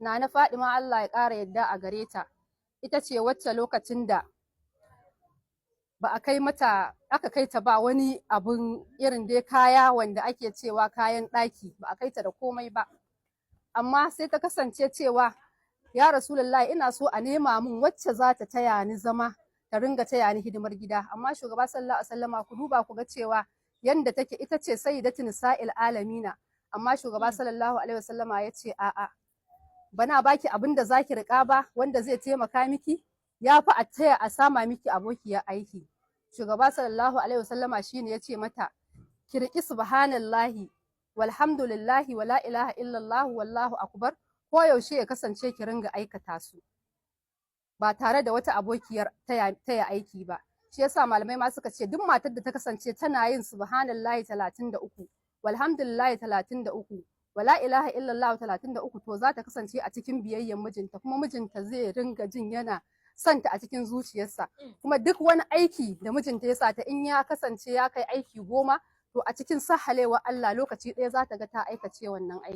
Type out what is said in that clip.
Nana Fadima, Allah ya ƙara yadda a gare ta, ita ce wacce lokacin da ba a kai mata, aka kai ta ba wani abun irin dai kaya wanda ake cewa kayan ɗaki, ba a kai ta da komai ba, amma sai ta kasance cewa, "Ya Rasulullahi, ina so a nema min wacce za ta taya ni zama, ta ringa taya ni hidimar gida." Amma shugaba sallallahu alaihi wasallama, ku duba ku ga cewa yanda take, ita ce sayyidatu nisa'il alamina, amma shugaba sallallahu alaihi wasallama ya ce, "A'a, bana baki abin da zaki rika ba wanda zai taimaka miki, ya fi a taya a sama miki abokiyar aiki." Shugaba sallallahu alaihi wasallama shine ya ce mata, "Ki riƙi subhanallahi walhamdulillahi wala ilaha illallah wallahu akbar, ko yaushe ya kasance ki ringa aikata su ba tare da wata abokiyar taya aiki ba." Shi yasa malamai ma suka ce duk matar da ta kasance tana yin subhanallahi 33, walhamdulillahi 33, wala ilaha illallah 33, to za ta kasance a cikin biyayyen mijinta, kuma mijinta zai ringa jin yana santa a cikin zuciyarsa. Kuma duk wani aiki da mijinta ya sa ta, in ya kasance ya kai aiki 10, to a cikin sahalewa Allah lokaci ɗaya za ta ga ta aikace wannan aiki.